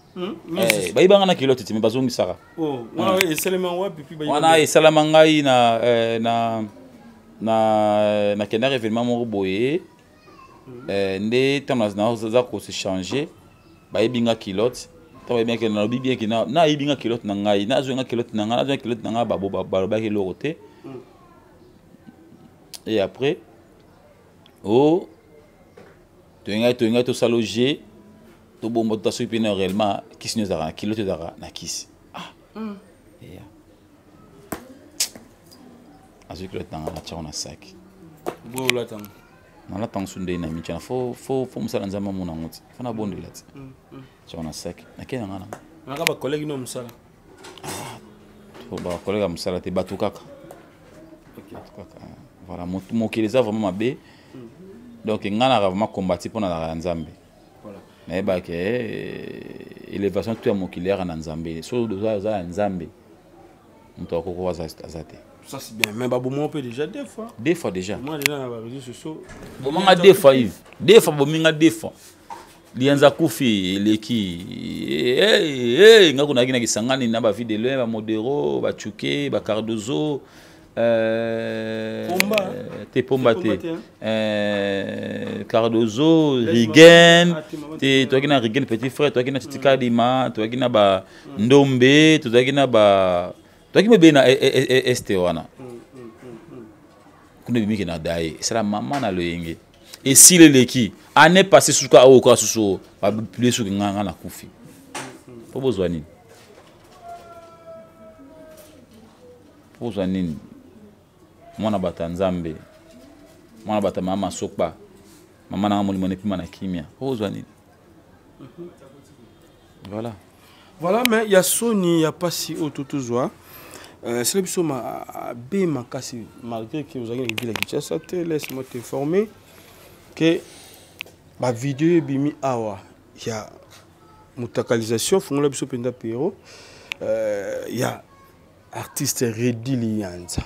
Bayibanga na kilote te mais bazongisaka. Oh, wana esalema wapi puis bayibanga? Wana esalama ngai na na na na kendaka événement moko boye. Nde ntango naza ko se changer, bayebi nga kilote. Ntango bayebi nga kilote, nalobi bien ke nayebi nga kilote na ngai, nazwi nga kilote na ngai, nazwi nga kilote na ngai, balobaki eloko te. Et après, oh, toyengai, toyengai tosala oje. Tobomba tota soki mpe na réellement kisi nio ezalaka na kilo to ezalaka na kisi. Ah. Eya. Azwi kilo tanga na tiango na saki. Boye olata yango. Nalata yango so ndenge na mityana fo fo fo mosala Nzambe amona yango ti. Fo nabondela ti. Tiango na saki. Nakei na nga nango. Naka ba collègue no mosala. Ah, to ba collègue ya mosala te bato kaka. Bato kaka. Voilà, mokili eza vraiment mabe. Donc nga naka vraiment combati mpo nazalaka ya Nzambe. Nayebaka élévation tout ya mokili yaka na Nzambe. Soki oza ya Nzambe, moto akoko aza te. Ça c'est bien. Mais baboma mpe déjà deux fois. Deux fois déjà. Moi déjà na ba réseaux sociaux. Bomanga deux fois Yves. Deux fois bominga deux fois. Lianza kufi eleki. Hey, hey, nga kuna na Kisangani na ba vie de loin ba Modero, ba Chuke, ba Cardozo. Pomba. Te Pomba te. Cardozo, Rigen, te toyaki na Rigen petit frère, toyaki na Titi Kadima, toyaki na ba Ndombe, toyaki na ba toyaki mebe na este wana. Kuna ebimiki na daye, esala mama na loyenge. Esili eleki, année passée suka oyo kaka susu bapublie soki nga nga nakufi. Po bozwa nini? Po bozwa nini? Mwana bato ya Nzambe, mwana bato ya mama Sokpa, mama nanga molimo nepima na kimia. Po bozwa nini? Voilà. Voilà, mais ya soni ya pasi oyo totozwa esala biso mabe makasi malgré que ozalaki na ville ya Kinshasa te. Laisse-moi t'informer que ba vidéo ebimi awa ya mutakalisation fungola biso mpenza pero ya artiste Redi Liyanza.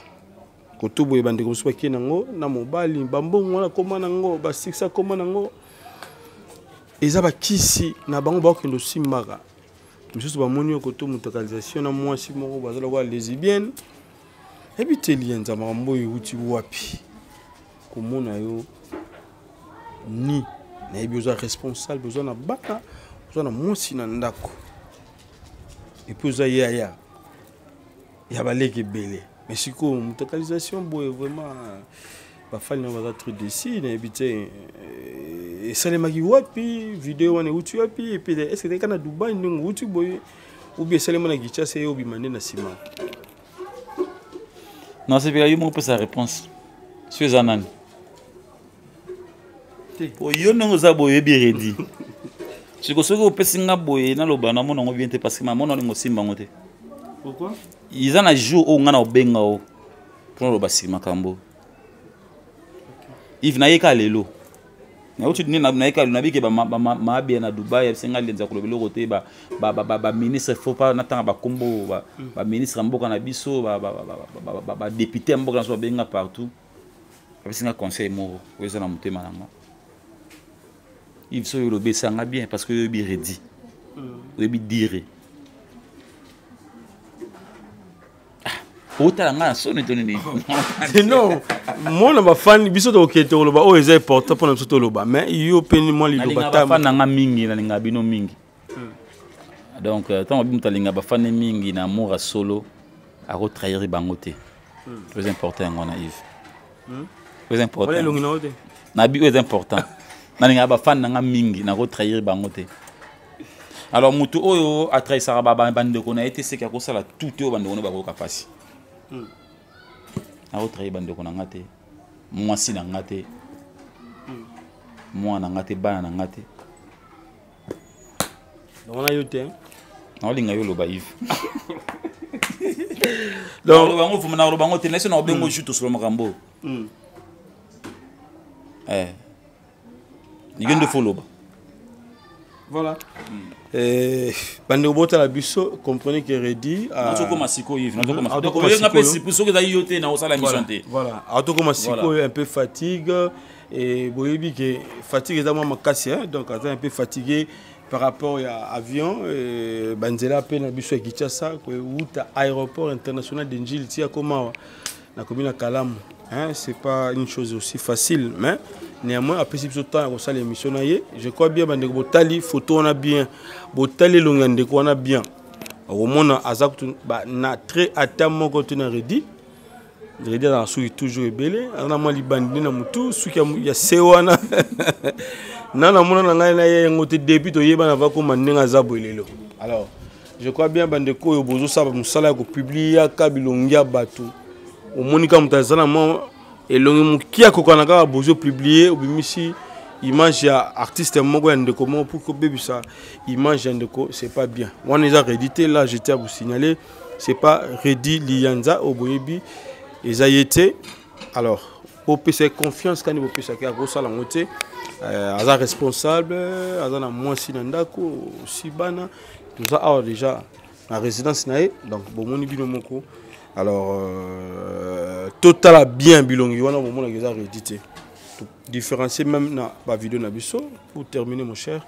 Koto boye bandeko mosusu bakei nango na mobali, bambongo wana koma nango, basikisa koma nango, eza bakisi na bango bakokende osimbaka. Misusu bamoni yo koto mutakalisation na mwasi moko baza lokola lesbienne. Ebi te Liyanza, makambo oyo euti wapi? Komona yo ni nayebi oza responsable, oza na bana, oza na mwasi na ndako, et puis oza yaya ya baleki ebele. Mais sikoyo mutakalisation boye vraiment bafali na baza trop déçu. Nayebi te esalemaki wapi, video wana euti wapi, et puis est ce que ezalaki na Dubai ndenge outi boye ou bien esalema na Kinshasa ye obima nde na nsima? Nasepela yo moko opesa réponse so eza nani po yo ndenge oza boye oyebi Redi. Siko soki opesi nga boye naloba namona yango bien te parce que mamona olingo osimba yango te. Pourquoi? Eza na jour oyo nga na obenga o mpona oloba siki makambo. Yves nayeka lelo nauti nde nayeka lelo nabike maabia na Dubai abisenga lenza koloba eloko te. Baministre faut pas natanga bakombo, baministre ya mboka na biso, badepute ya mboka na biso babenga partout, abisenga conseil moko oyo eza na motema na nga. Yves, soki olobi esanga bien parce que oyebi Redi, oyebi dire otala nga na soni to nini? Non, mona bafani biso tokokende tokoloba oyo eza important mpona biso toloba, mais yo mpe mwa liloba. Bafani na nga mingi, nalinga bino mingi. Donc ntango bi moto alinga bafani mingi na amour ya solo, akotrahir bango te. Très important yango wana Yves, très important. Elongi na yo te. Nabi oyo eza important, nalingaka bafani na nga mingi, nakotrahir bango te. Alors motu oyo atrahisaka bandeko na ye te, seki akosala tout oyo bandeko na bakoyoka mpasi. Akotrahir bandeko na nga te, mwasi na nga te, mwana na nga te, bana na nga te. Wana yo te. Naolinga yo oloba Yves. Donc bango vuma na bango te, naso na obengo ju tosolo makambo. Eh. Nige nde fo loba. Voilà. Bandeko botala biso, comprenez que Redi nazokoma sikoyo Yves, nazokoma sikoyo mpe soki ezali yo te na osala émission te. Voilà, atokoma sikoyo un peu fatigue et boyebi ke fatigue eza mwa makasi, hein? Donc aza un peu fatigué par rapport ya avion, banzela mpe na biso ya Kinshasa kouta aéroport international de Njili ti akoma awa nakomi na Kalamu, hein? C'est pas une chose aussi facile, mais néanmoins apesi biso temps ya kosala émission na ye. Je crois bien bandeko botali photo wana bien, botali elongi ya ndeko wana bien, okomona aza kutu na trait ata moko te na Redi. Redi aza na suki toujours ebele aza na mwa libandi nde na motu suki ya se wana na namona na ngai na ye yango te depuis toyebana vakoma ndenge aza boye lelo. Alors je crois bien bandeko oyo bozosala mosala ya kopubliaka bilongi ya bato, omoni kaka moto aza na mwa elongi moke akokana kaka bozopublie, obimisi image ya artiste moko ya ndeko moko pour kobebisa image ya ndeko, c'est pas bien. Wana eza Redi te. Là, j'étais à vous signaler, c'est pas Redi Liyanza oyo boyebi, eza ye te. Alors bopesa ye confiance kani bopesaki akosala yango te. Aza responsable, aza na mwasi na ndako osi bana. Toza awa déjà na résidence na ye, donc bomoni bino moko. Alors totala bien bilongi wana, bomonaka eza Redi te, différencier même na bavideo na biso. Pour terminer, mon cher,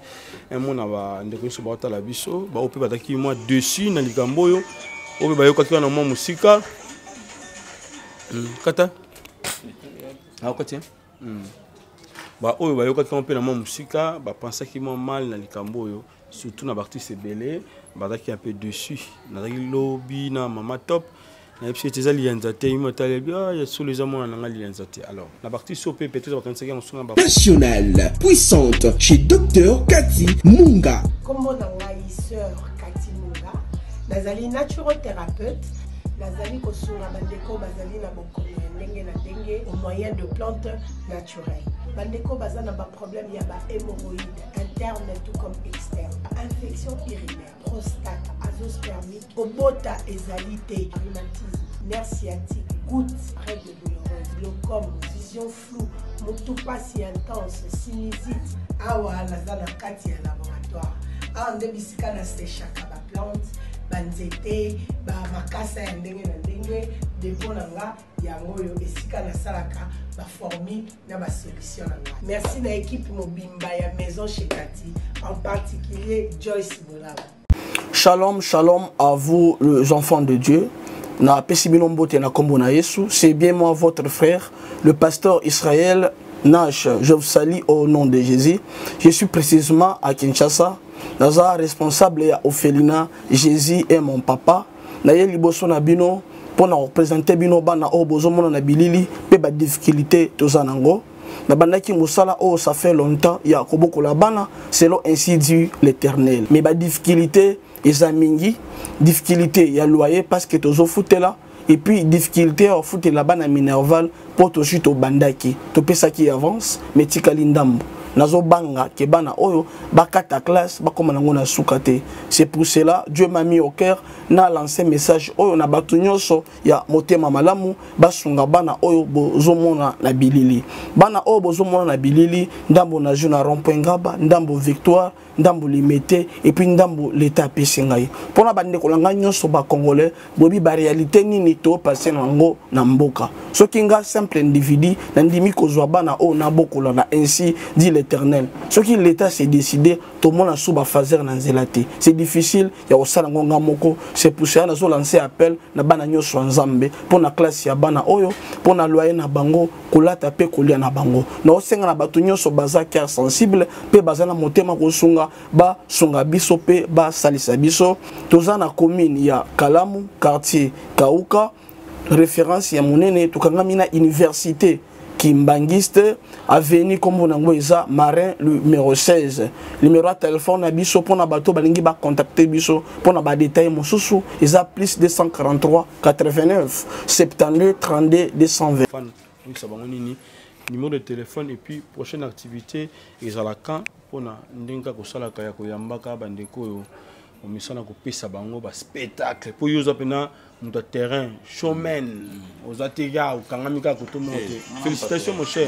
un mot na bandeko nyonso baotala biso, bao mpe bazalaki mwa dessus na likambo oyo, oyo mpe bayokaki wana mwa mosika. Kata akoti baoyo bayokaki yango mpe na mwa mosika, bapensaki mwa mal na likambo oyo, surtout na baartiste ebele bazalaki un peu dessus. Nazalaki lobi na Mama Top, nayebisi ete eza Liyanza te. Imi otali ah, ya solo eza mwana na ngai Liyanza te. Alors na baartiste oyo mpe peut-être bakanisaki yango songa ba Nationale puissante chez Dr Cathy Munga. Kombo na ngai Sœur Cathy Munga, nazali naturothérapeute, nazali kosunga bandeko bazali na bokono ya ndenge na ndenge au moyen de plantes naturelles. Bandeko baza na baproblème ya bahémorroïde interne tout comme externe, infection urinaire, prostate, azoospermie, kobota ezali te, rhumatisme, nerf sciatique, goutte, règle douloureuse, glaucome, vision floue, motu pasi intense, sinusite. Awa naza na kati ya laboratoire, awa nde bisika na sechaka baplante, banzete, bamakasa ya ndenge na ndenge. Depo na nga yango oyo, esika nasalaka baformule na basolution na nga. Merci na équipe mobimba ya Maison chez Kati, en particulier Joyce Bolaba. Shalom, shalom à vous, les enfants de Dieu. Na pesi bino mbote na kombo na Yesu. C'est bien moi, votre frère, le pasteur Israël Nash. Je vous salue au nom de Jésus. Je suis précisément à Kinshasa. Naza responsable ya orphelinat Jésus est mon papa. Na ye liboso na bino mpo na kopresente bino bana oyo bozomona na bilili mpe badifficulté toza nango. Nabandaki mosala oyo ça fait longtemps ya kobokola bana selon ainsi dit l'Éternel, mais badifficulté eza mingi. Difficulté ya loyer parce que tozofutela, et puis difficulté ya kofutela bana minerval mpo tozwi, tobandaki, topesaki avance mais tikali ndambo. Nazobanga ke bana oyo bakata classe, bakóma nango na suka te. C'est pour cela Dieu m'a mis au cœur na lancer message oyo na bato nyonso ya motema malamu, basunga bana oyo bozomona na bilili. Bana oyo bozomona na bilili, ndambo na jeu na rond-point Ngaba, ndambo Victoire, ndambo Limete, et puis ndambo l'État apesi ngai. Mpona bandeko na ngai nyonso bacongolais, boyebi baréalité nini topase na yango na mboka. Soki nga simple individu nandimi kozwa bana oyo nabokola na ainsi dit l'Éternel, soki l'État s'est décidé, tomona su bafaser na nzela te, c'est difficile ya kosala yango nga moko. C'est pour cela nazolancer appel na bana nyonso ya Nzambe mpo na classe ya bana oyo, mpo na loyer na bango, kolata mpe kolia na bango. Naosenga na bato nyonso baza cœur sensible mpe baza na motema kosunga, basunga biso mpe basalisa biso. Toza na commune ya Kalamu, quartier Kauka, référence ya monene. Tokangami na université Kimbangiste, avenue kombo nango eza Marin numéro 16. Numéro ya telefone na biso mpona bato balingi bacontacte biso mpona badetail mosusu eza plus 243 89 72 32 220. Fan oyebisa bango nini, numéro de téléphone, et puis prochaine activité ezala quand, mpona ndenge kaka kosalaka ya koyambaka bandeko oyo omesana kopesa bango baspectacle, mpo yo oza mpena moto ya terrain, showman, oza te ya okangami kaka koto moko te. Félicitations, mon cher,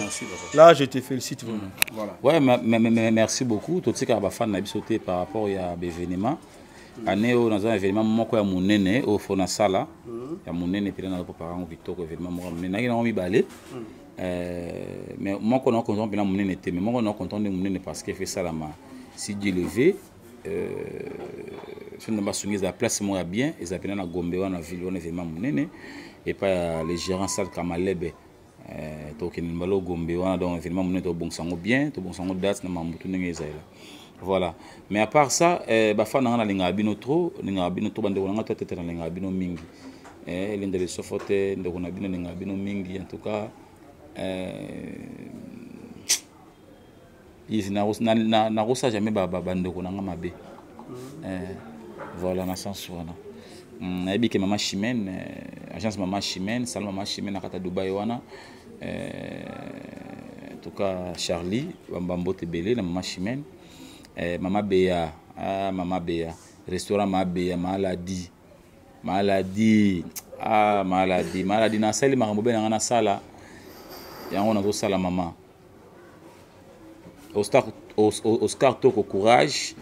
là je te félicite vraiment. Voilà. Ouais, mais merci beaucoup. Totikaka bafan na biso te par rapport ya baévénement. Année oyo naza na événement moko ya monene oyo fo nasala, ya monene mpena. Naza kopara yango kitoko, événement moko ya monene. Nayaki nango mibale, mais moko na konton mpena monene te, mais moko na konton nde monene parce que efe esalama si Dieu le veut. So Nzambe asungi, ezala place moko ya bien, ezala mpena na Gombe wana, ville wana, événement monene epai ya le gérant Sal Kamalebe. Tokende mbala Gombe wana, donc événement monene, tobongisa yango bien, tobongisa yango date na mambutu ndenge ezalela. Voilà. Mais à part ça, bafan na nga, nalingaka bino trop, nalingaka bino trop. Bandeko na nga to atete, nalingaka bino mingi. Eh, Linda Lisofo te ndeko na bino ningaka bino mingi en tout cas. Eh, nakosa jamais bandeko na nga mabe. Eh, voilà na sens wana. Nayebi ke mama Chimène, eh, agence mama Chimène, salon mama Chimène na kata Dubaï wana. Eh, en tout cas Charlie, bambote ebele na mama Chimène. Eh, mama Bea, ah, mama Bea, restaurant mama Bea, maladi. Maladi, ah maladi, maladi nasali makambo be na nga nasala. Yango nazosala mama. Oscar, Oscar Toko courage.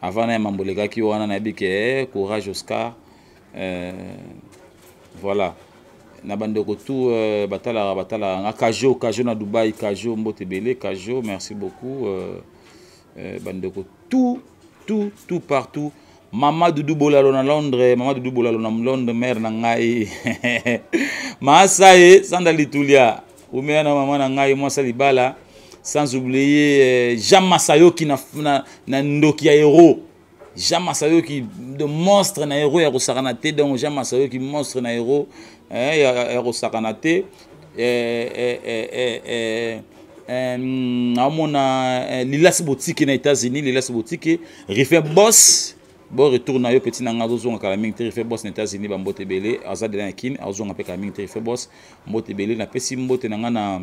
Avant na mambo lekaki wana nayebi ke eh, courage Oscar. Voilà. Na bandeko tout batalaka batalaka nga Kajo, Kajo na Dubaï, Kajo mbote belé, Kajo merci beaucoup. Bandeko tout tout tout partout. Mama Doudou Bolalo na Londres, Mama Doudou Bolalo na Londres, mère na ngai. Maasaye Sanda Litulia, umea na mama na ngai mwasa libala, sans oublier Jean Masayoki na, na, na ndoki ya héros. Jean Masayoki de monstre na héros ya kosakana te, donc Jean Masayoki monstre na héros eh, ya, ya kosakana te. Eh, eh, eh, eh, eh, naomona Lilas Boutique na États-Unis, Lilas Boutique, Riffin Boss, bon retour na yo petit na nga azozonga kala mingi te, Riffin Boss na États-Unis ba mbote ebele, aza de na Kin, azozonga pe kala mingi te, Riffin Boss mbote ebele, napesi mbote na nga na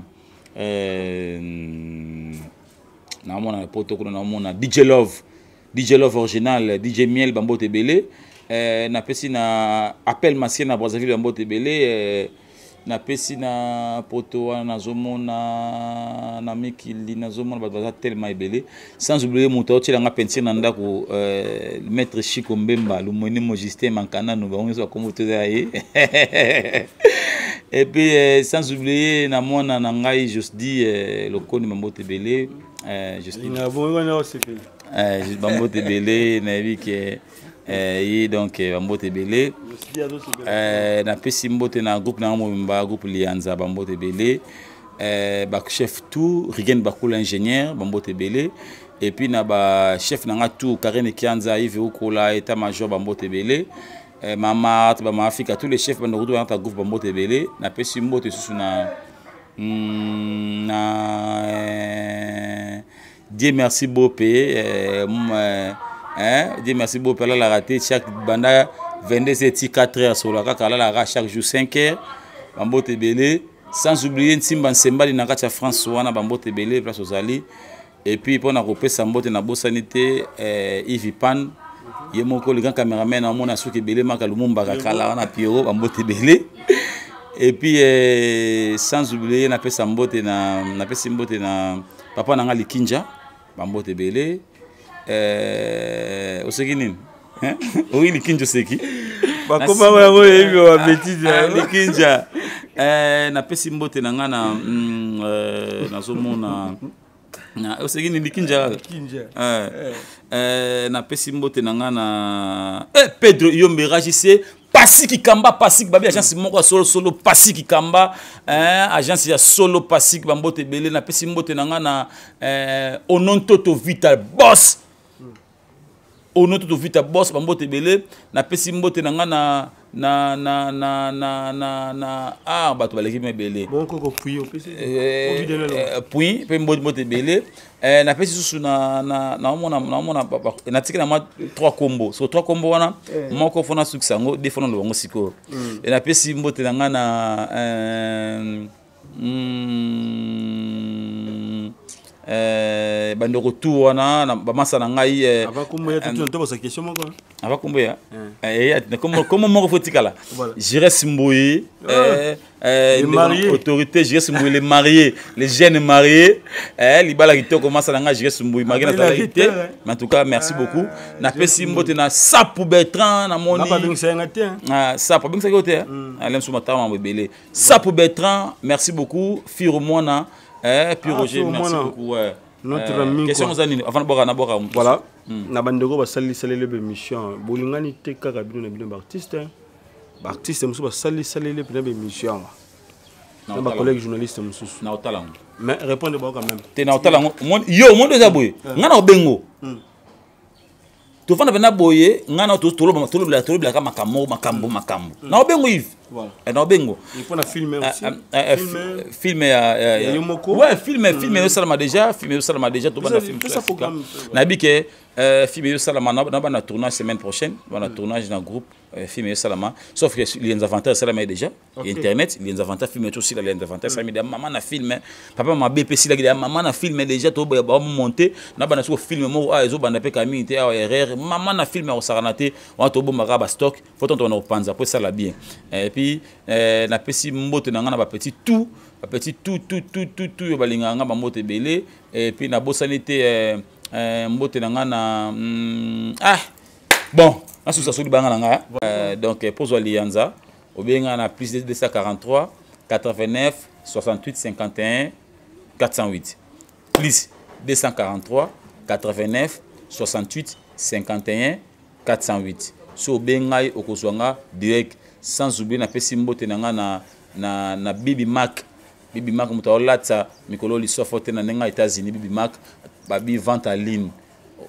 naomona na poto kuna, naomona DJ Love, DJ Love original, DJ Miel ba mbote ebele, napesi na Appel Massier na Brazzaville ba mbote ebele, napesi na poto wana nazomona na mikili, nazomona bato baza tellement ebele, sans oublier moto aotiela nga peinture na ndako, maître Chico Mbemba, Lumweni Mo Justin Mankanano, bango nyonso bakombo toza ya ye. Et puis sans oublier na mwana na ngai Josdi Lokoni bambote ebele, Josdi. Bambote ebele, nayebi ke ye donc bambote ebele. Napesi mbote na groupe na mobimba, groupe Lianza bambote ebele, ba chef tout, Rigen Bakula ingénieur bambote ebele, et puis na ba chef na nga tout, Karine Kianza, Yves Okola, état major bambote ebele, Mama Art, ba Afrika, tous les chefs bando kutu na groupe bambote ebele. Napesi mbote susu na na Dieu merci Bopé, hein, Dieu merci Bopé, là la raté chaque banda 22h 4h sur la kaka là la raté chaque jour 5h bambote ebele, sans oublier Nsimba Nsembali na kati ya France wana bambote ebele place ozali. Et puis pona kopesa mbote na bosani te, Yves Pan ye moko le grand cameraman na mona soki ebele maka Lumumba kala wana Pierrot bambote ebele. Et puis sans oublier na pesa mbote na, na pesi mbote na papa na nga Likinja bambote ebele. Oseki nini? Hein? Oyi Likinja oseki? Bakoma yango oyebi ba bêtise. Ah, Likinja. Napesi mbote na nga na, nazomona na oseki nini Likinja? Likinja. Napesi mbote na nga na Pedro Yombe Ragissé, Pasiki Kamba, Pasiki babi agence moko ya solo solo Pasiki Kamba, hein, agence ya solo Pasiki bambote ebele. Napesi mbote na nga na Onontoto Vital Boss. Onontoto Vital Boss bambote ebele. Napesi mbote na nga na na na na na na na ah bato baleki mebele. Bon koko puy opesi. Puy pe mbote mbote ebele. Napesi susu na na na omona na omona papa natikela mwa 3 combo. So 3 combo wana moko fona sukisa yango, deux fona lobango sikoyo. Et napesi mbote na nga na bandeko tout wana na bamasa na ngai, Avant kombo ya tout to bosa question moko. Avant kombo ya? Kombo moko faut tikala. Voilà. Jires Mboye, Les mariés. Autorité Jires Mboye, les mariés, les jeunes mariés, libala kitoko masa na ngai Jires Mboye, marié na Après, la talité. guitare, hein. Mais en tout cas, merci beaucoup. Na pesi mbote na Sapu Bertrand na moni. Na ba bengisa nga te, hein. Ah, Sapu bengisa te, hein. Alem suma tama mbele. Sapu Bertrand, merci beaucoup. Firo Mwana, puis Ah, Roger, Firo merci Mwana. beaucoup, ouais. Notre ami, Question quoi. za nini? Avant boka na boka mutu. Voilà. Na bandeko ba sali salele be mission. Bolingani te kaka bino na bino ba artiste, hein. Ba artiste musu ba sali salele pe na be mission. Na Na ba otala. collègue journaliste mususu. Na otala. Mais répondez ba quand même. Te na otala ngo. Mon yo mondo za boye. Nga na obengo. Tofanda pena boye, nga na to tolo tolo tolo ka makambo makambo makambo. Na obengo Yves. Voilà. Na obengo. Et pour la film aussi. Film, film ya ya yo moko. Ouais, film film ezosalama déjà, film ezosalama déjà tobanda film. Tout ça programme. Nayebi ke film ezosalama na bana tournage semaine prochaine, bana tournage na groupe film ezosalama, sauf que les avantages esalama déjà. Internet, les avantages film aussi les avantages esalami déjà mama na film, papa mabe pe silaki déjà mama na film déjà to ba monter na bana soko film moko ah ezobanda pe kami te ah erreur mama na film akosakana te wana tobombaka ba stock faut tonto na kopanza po esala bien. Et puis napesi mbote na nga na bapetit tout bapetit tout tout tout tout tout oyo balingaka nga bambote ebele. Et puis nabosani te mbote na nga na ah bon nasusa soki banga na nga donc pozwa liyanza obenga na plus 243 89 68 51 408 plus 243 89 68 51 408 so obengai okozwa nga direct. Sans oublier napesi mbote na nga na Bibi Mac. Bibi Mac moto aolatisa mikolo lisofo te na ndenge ya États-Unis. Bibi Mac babi vente en ligne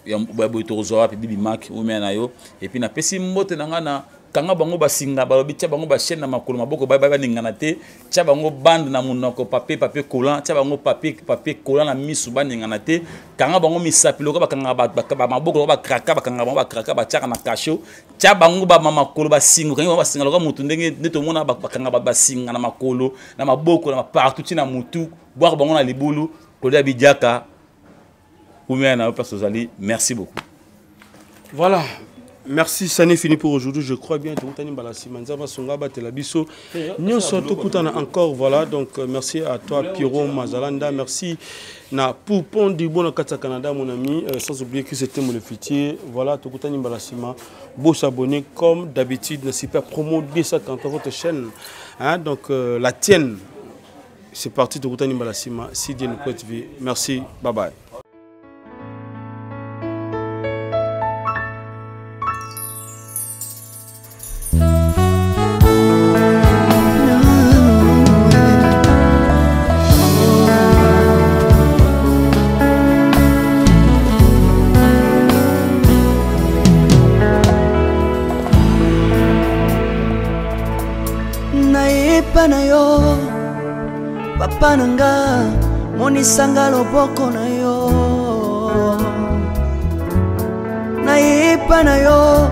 ya boye tokozwa wapi Bibi Mac umea na yo. Et puis napesi mbote na nga na kanga bango basinga balobi tia bango ba chaîne na makolo maboko ba ba ningana te tia bango bande na monoko papier papier collant tia bango papier papier collant na misu ba ningana te kanga bango misapi loko ba kanga ba maboko ba kraka ba kanga bango ba kraka ba tia na kasho tia bango ba makolo ba singo kanga ba singa loko mutu ndenge nde to mona ba kanga ba singa na makolo na maboko na partout ti na mutu boire bango na libulu kolia bidiaka umea na place ozali. Merci beaucoup. Voilà. Merci, ça n'est fini pour aujourd'hui, je crois bien. Encore, voilà. Donc, merci à toi, Pierrot Mazalanda. Merci na Poupon du Bon Canada, mon ami. Sans oublier que c'était mon fitier. Voilà, Tokutani Balasima. Beau s'abonner comme d'habitude. Na super promo 240 votre chaîne. Hein, donc, la tienne. C'est parti, Tokutani Balasima. Si Dieu nous prête vie. Merci, bye bye. Papa nanga monisanga loboko na yo nayepa na yo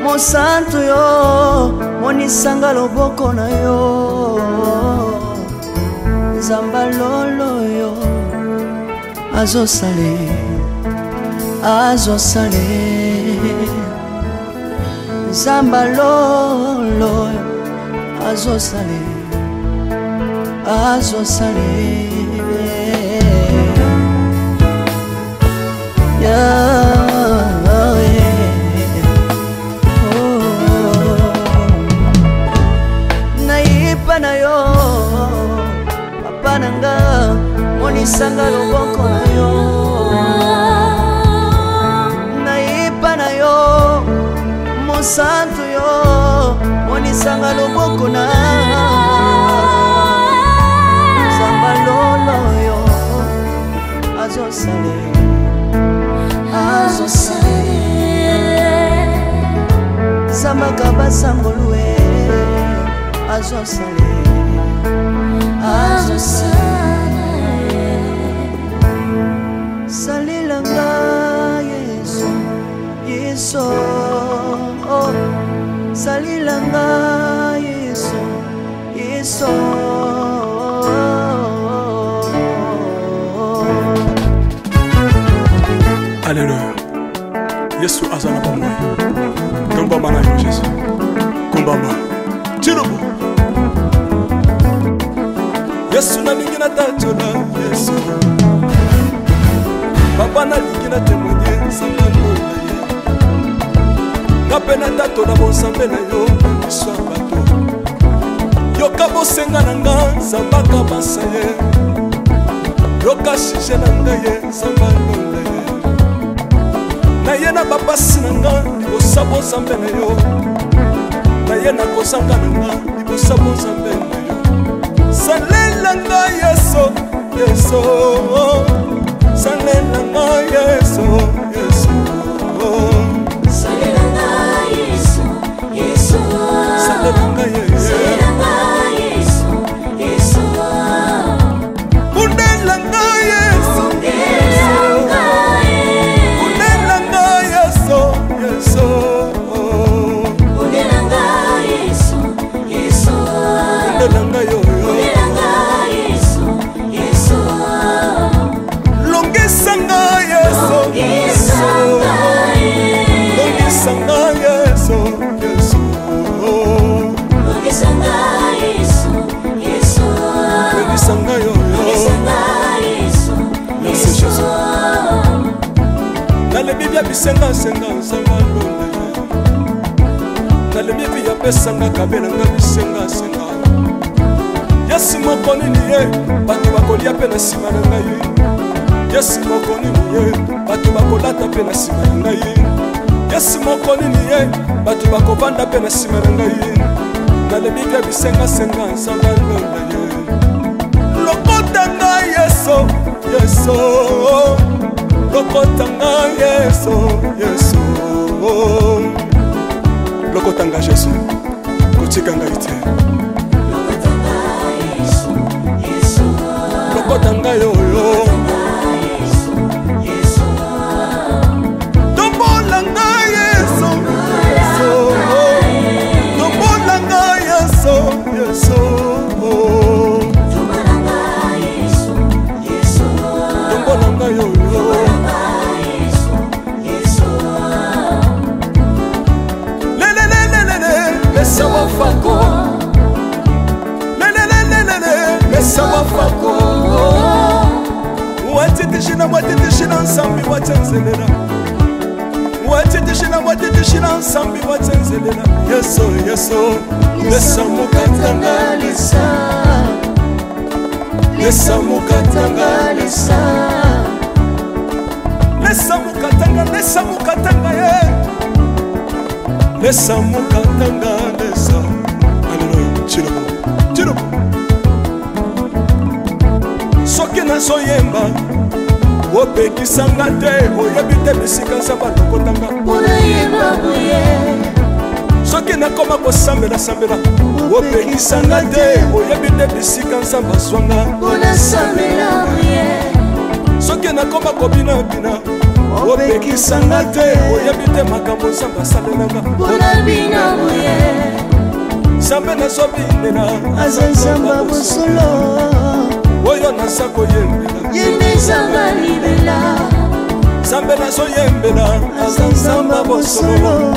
mosantu yo monisanga loboko na yo nzamba lolo yo azosale azosale nzamba lolo azosale azosale nayipa na yo papa nanga monisanga loboko na yo nayipa na yo mosantu yo monisanga loboko na lolo yo azosale azosale samaka basangolue azosale azosale salelanga Yesu Yesu oh salelanga Yesu Yesu. Alléluia. Yesu azana bomoi. Tombama na yo Jésus. Kombama. Tilobo. Yesu nalingi natatola Yesu. Papa nalingi na témoigner nzambe na ye. Nga mpe natatola bonzambe na yo miso ya bato. Yoka bosenga na nga nzambe akabasa ye. Yoka sujet na ngai ye nzambe alonda ye. Naye na bapasi na nga libosa bonzambe na yo. Naye na kozanga na nga libosa bonzambe na yo. Salela nga Yesu, Yesu. Salela nga Yesu, Yesu. Salela nga Yesu, Yesu. Salela nga Yesu. ngai oyo. Longisa ngai Yesu, longisa ngai Yesu, Yesu. Longisa ngai oyo. Merci Jésus. Nalebi bia bisengasenga nzanga lolele, nalebi vi apesanga kabelanga bisengasenga. Yesu moko nini ye bato bakolia mpe na nsima na ngai. Yesu moko nini ye bato bakolata mpe na nsima na ngai. Yesu moko nini ye bato bakovanda mpe na nsima na ngai. Nalebi bia bisengasenga nzanga lola ye. Lokota ngai Yesu, Yesu, lokota ngai Yesu, Yesu, lokota ngai Yesu, kotika ngai te. Lokota ngai oyo, tombola ngai Yesu, Yesu, tombola ngai Yesu, Yesu, tombola ngai oyo. Lelelelelele, lesa wafako. Lelelelelele, lesa wafako. Watitishina, watitishina nsambi watenzelela, watitishina, watitishina nsambi watenzelela. Yesu, Yesu, lesa mokatanga, lesa, lesa mokatanga, lesa, lesa mokatanga, lesa mokatanga ye, lesa mokatanga, lesa. Aleluya. Chilobo, chilobo. Soki nazoyemba, opekisanga te, oyebi te bisika nzambe alokotanga. Soki nakoma kosambela-sambela, opekisanga te, oyebi te bisika nzambe azwanga. Soki nakoma kobinabina, opekisanga te, oyebi te makambo nzambe asalelanga. Nzambe nazobinela aza nzambe ya bosolo, oyo naza koyembela ye nde nzambe libela. Nzambe nazoyembela aza nzambe ya bosolo,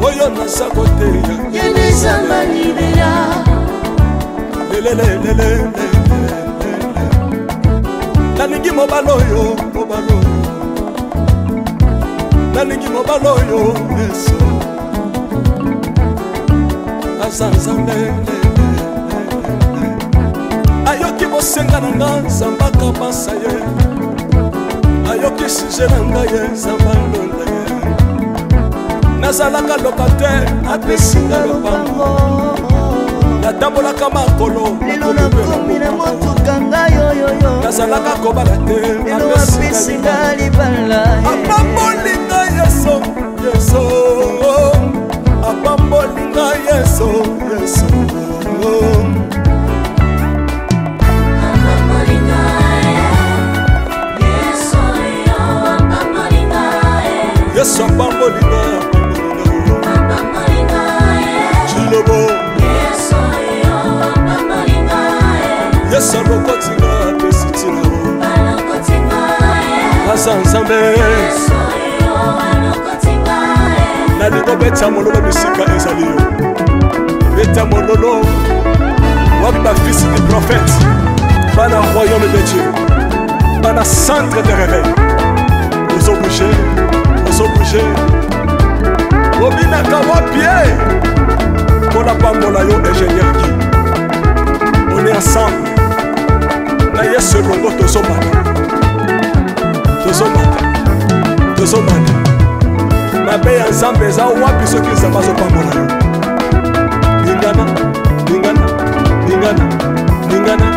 oyo naza koteya ye nde nzambe libela. Lelelelele, nalingi mobali oyo, mobali oyo, nalingi mobali oyo. Yesu aza nzambe, ayoki bosenga na nga, nzambe akabasa ye, ayoki sujet na ngai ye, nzambe alonda ye. Nazalaka locataire, apesinga lopango. Natambolaka makolo, lelo nakomi na motuka ngai oyoyo. Nazalaka kobala te, lelo apesinga libala. Apamboli ngai Yesu, Yesu, apamboli ngai Yesu, Yesu. Yesu apamboli ngai, apamboli ngai. Chilobo, Yesu alokoti ngai, apesi ntina. Aza nzambe. Nalingi obeta mololo bisika ezali yo, beta mololo. Wapi bafils du prophète, bana royaume de Dieu, bana centre de réveil? Ozobouge, ozobouge, obinaka wapi ye? Mpona pambola yo, ingénieur Guy. On est ensemble na Yesu elongo, tozomata, tozomata, tozomata. Mabe ya nzambe eza wapi soki nzambe azopambola yo? Lingana, lingana, lingana, lingana,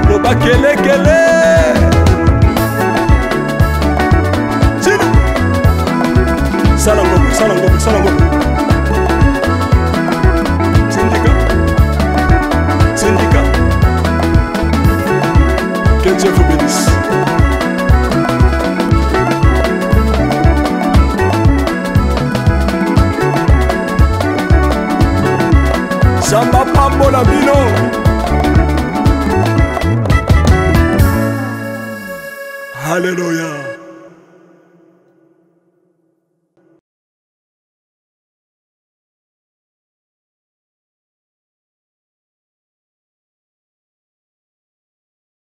loba kelekele. Tina sala ngombe, sala ngombe, sala ngombe. Tindika, tindika. Que Dieu vous bénisse. Apambola bino. Haleluya.